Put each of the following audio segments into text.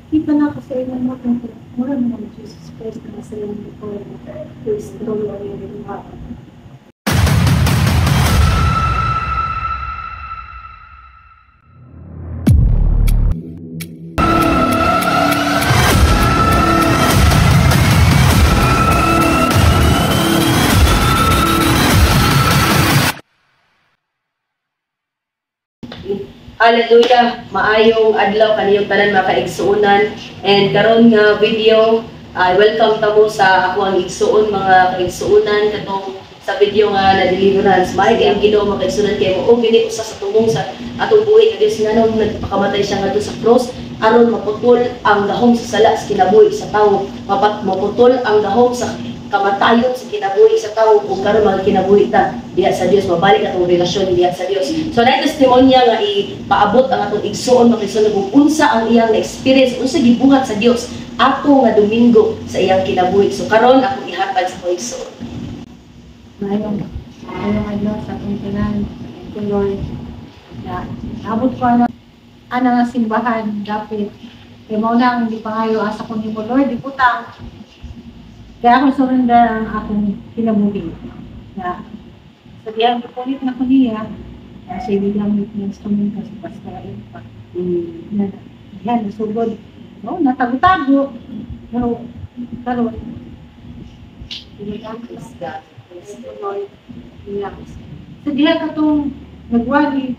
Kita na ako sa inyong mata, mura naman Jesus Christ na nasa langit ko. Praise the Lord. Hallelujah! Maayong adlaw kaniyong tanan mga kaigsuonan, and karon nga video welcome ta mo sa ako ang igsuon mga kaigsuonan katong sa video nga na deliverance. Maayo kay ang Ginoo mga kaigsuonan kay mao gini usa sa tumong sa atong buhi nga Dios nganong nagpakamatay siya ngadto sa cross aron maputol ang gahom sa sala sa kinabuhi sa tawo, maputol ang gahom sa kamatayon sa kinabuhi sa tawo ug karon mga kinabuhi ta diha sa Dios, mabalik atong relasyon diha sa Dios. So na testimonya nga ipaabot ang atong igsuon mga kaigsuonan kung unsa ang iyang na-experience, unsa gibuhat sa Dios ato nga Domingo sa iyang kinabuhi. So karon akong ihatag sa akong igsuon. Maayong adlaw sa atong tanan. Thank you, Lord. Na naabot ko ana nga simbahan dapit. Kay mao na ang gipangayo asa ko nimo, Lord, ibutang. Kaya ako surrender ang akong kinabuhi. Na sa diyang gipunit na ko niya, na siya gigamit ng instrumento sa pastora pa. Na diyan nasugod. No, natago-tago. Pero karon Praise God. Praise the Lord. Yeah. Sa diha katong nagwali,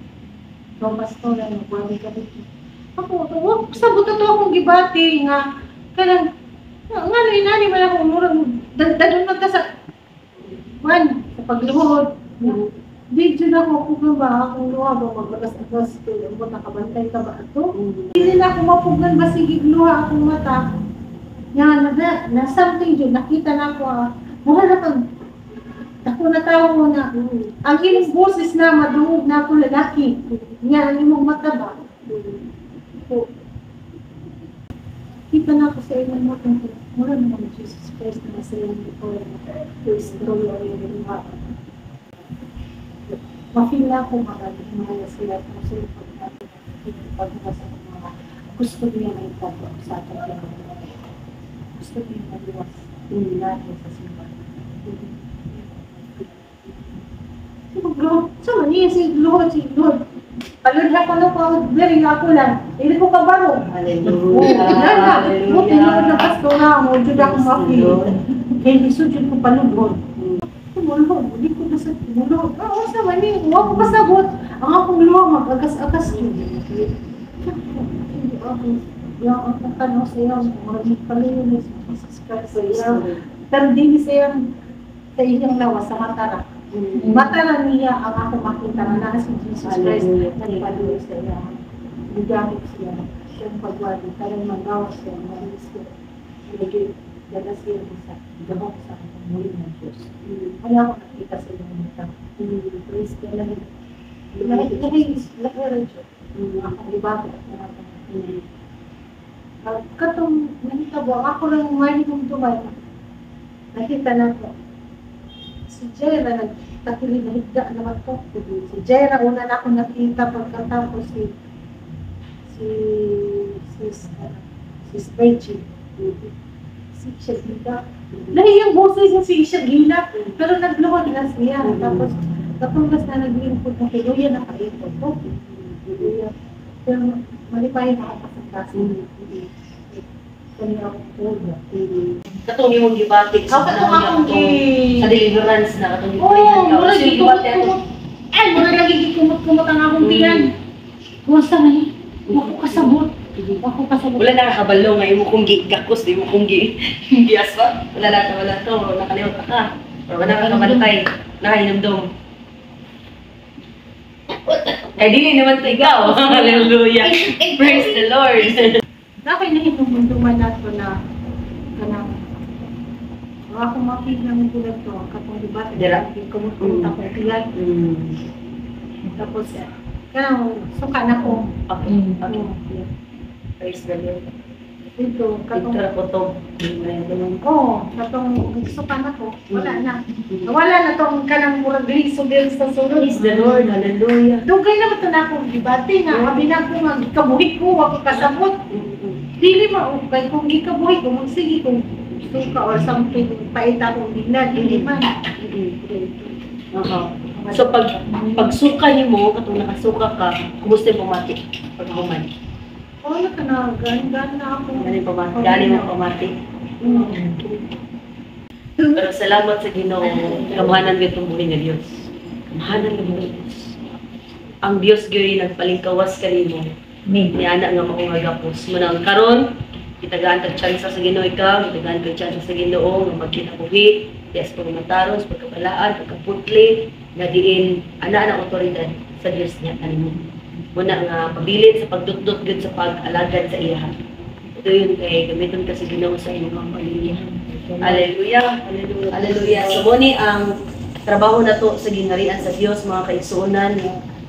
itong pastora nagwali ka dito. Ako, sabot to akong gibati nga kanang nga no inani man ako murag dadon man ta sa man sa pagluhod. Di jud ako kung ba akong luha ba magagas-agas to mo nakabantay ka ba ato? Dili na ako mapugnan ba sige luha akong mata. Nga na something jud nakita na ako mura na kag dako na tawo na ang imong boses na madungog na ako lalaki. Nga ang imong mata ba? Kita na ako sa inyong mata, mura naman Jesus Christ na nasa langit ko. Praise the Lord. Ma-feel na ako mga sila kung sila pag sa mga gusto niya na itago sa atong kinabuhi. Gusto niya maluwas natin sa simbahan. Siguro, sama niya si Lord, si Lord. Palod na ko na po, very ako lang. Hindi ko kabaro. Hallelujah. Hallelujah. Na pastora mo, jud ako ma-feel. Kay lisod jud ko paludhon. Tumulog, hindi ko na sa tumulog. Oo, sama ni, wa ko kasabot. Ang akong luha mag-agas-agas jud. Hindi ako, yung ang tanaw sa iyo, murag paluyon ni Jesus Christ sa iyo. Pero dili sa iyang lawas sa mata ra. Mata na niya ang ako makita na naa si Jesus Christ nagpaluyo sa iya. Gigamit siya siyang pagwali, karong magawas siya, maalis siya. Lagi, dala siya sa gahom sa muli ng Diyos. Wala akong nakita sa iyong mata. Praise God. Lahi, lahi, lahi rin siya. Akong ibago. Katong nahitabo, ako lang mahinumduman. Nakita na ko. Si Jera nagtakili na higda naman to. Si Jera una na ako nakita pagkatapos si si Reggie. Si Shagila. Lahi yung boses niya si Shagila. Pero nagluhod na siya. Tapos katunggas na naglingkod na kiluya na kaito to. Pero malipayin ako kasang-kasang. Kanya akong tulog. Katong imong gibati sa katong akong sa deliverance na katong giprihan ka. Mura gikumot-kumot. Ay, mura lagi gikumot-kumot ang akong tiyan. Kung sa man, wa ko kasabot. Wa ko kasabot. Wala na kabalo nga imo kong gigakos, di mo kong gias ba? Wala na wala to, nakalimot ka. Or wala ka kabantay, nakahinumdum. Kay dili naman to ikaw. Hallelujah. Praise the Lord. Nakay nahinumduman nato na kanang ako mapil ng tulad to, katong diba, kumot-kumot akong tiyan. Tapos, kanang suka na ko. Okay. Okay. Praise the Lord. Dito, katong Dito na po to. Oo, katong suka na ko. Wala na. Wala na tong kanang murag liso din sa sulod. Praise the Lord. Hallelujah. Dugay na ba ito na akong debate nga. Abi na ko nga, kabuhi ko, ako kasabot. Dili ma kay kung gikabuhi ko magsige kung suka or something pait akong tignan, dili man. So pag pagsuka nimo, katong nakasuka ka, kumusta yung pamati pag human? Wala ka na, gan gan na ako. Gani pamati, gani mo pamati. Pero salamat sa Ginoo, kamahanan gyud itong buhi nga Dios. Kamahanan nga buhi nga Dios. Ang Dios gyud nagpalingkawas kanimo. Ni ana nga mao nga gapos. Munang karon gitagaan kag tsansa sa Ginoo ikaw, gitagaan kag tsansa sa Ginoo nga magkinabuhi, yes, pagmataros, pagkabalaan, pagkaputli, nga diin ana na otoridad sa Dios niya kanimo. Muna nga pabilin sa pagdutdot gyud sa pag-alagad sa iya. Ito yun kay gamiton ka sa Ginoo sa imong pamilya. Hallelujah. Hallelujah. So mo ni ang trabaho nato sa gingharian sa Dios, mga kaigsuonan,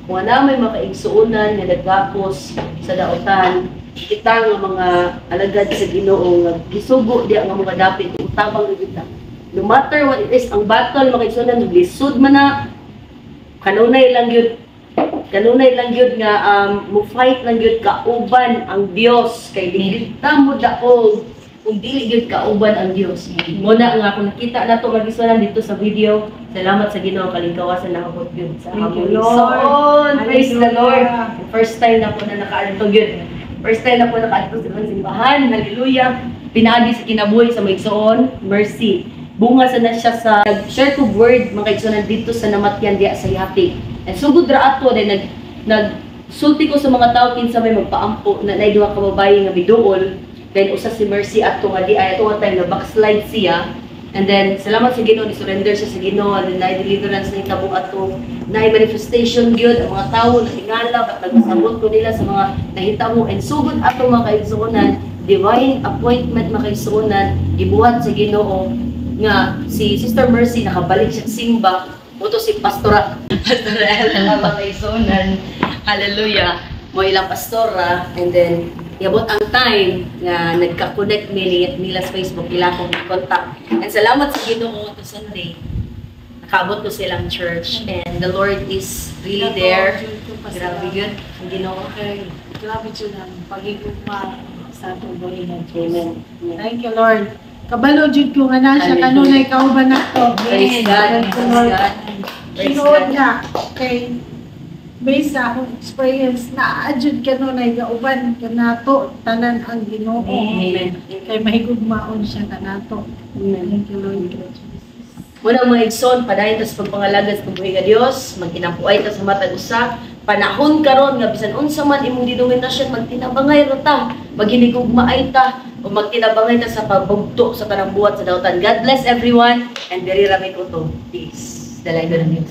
kung ana may mga kaigsuonan nga nagapos sa daotan, kita nga mga alagad sa Ginoo nga gisugo diya nga mga dapit utabang gyud kita. No matter what it is, ang battle, mga kaigsuonan, lisod man na, kanunay lang gyud nga mo fight lang gyud kauban ang Dios kay dili ta mo daog kung dili gyud kauban ang Dios. Muna nga kung nakita nato magisunan dito sa video, salamat sa Ginoo, kalingkawasan na abot gyud sa Thank you, among Lord. igsoon. Praise the Lord. Hallelujah. First time na po na nakaadto gyud. First time na po nakaadto sa ilang simbahan. Hallelujah. Pinaagi sa kinabuhi sa mga igsoon, Mercy. Bunga sa na siya sa nag-share ko word, mga kaigsuonan, dito sa namatyan diya sa Yati. And sugod ra ato then nag nag sulti ko sa mga tao kinsa may magpaampo na naay duha ka babayi nga miduol. Then usa si Mercy ato nga di ay ato nga time na backslide siya. And then salamat sa Ginoo, ni surrender siya sa Ginoo and then naay deliverance na hitabo ato, naay manifestation gyud ang mga tawo na tingala at nagpasabot ko nila sa mga nahitabo. And sugod ato, mga kaigsuonan, divine appointment, mga kaigsuonan, gibuhat sa Ginoo nga si Sister Mercy nakabalik siya sa simba Moto si Pastora Ella, mga kaigsuonan. Hallelujah. Mo ilang pastora and then yabot ang time nga nagka-connect mi nila sa Facebook, ila akong contact. And salamat sa Ginoo, to Sunday nakaabot ko silang church and the Lord is really there. Grabe yun ang Ginoo. Okay. Grabe jud ang pagigugma sa atong buhi nga Diyos. Amen. Thank you, Lord. Kabalo jud ko nga na siya Hallelujah. kanunay kauban nato. Praise God. Thank you, Lord. Praise God. Praise Tinuod God. nga kay based sa akong experience na jud kanunay gauban kanato tanan ang Ginoo. Amen. Kay mahigugmaon siya kanato. Amen. Thank you, Lord Jesus. Muna, mga igsoon, padayon ta sa pagpangalagad sa pagbuhi nga Dios, magkinampuay ta sa matag usa. Panahon karon nga bisan unsa man imong denominasyon, magtinabangay ra ta, maghinigugmaay ta, o magtinabangay ta sa pagbugto sa tanang buhat sa dautan. God bless everyone and diri ra may kutob. Peace. Dalay ng Dios.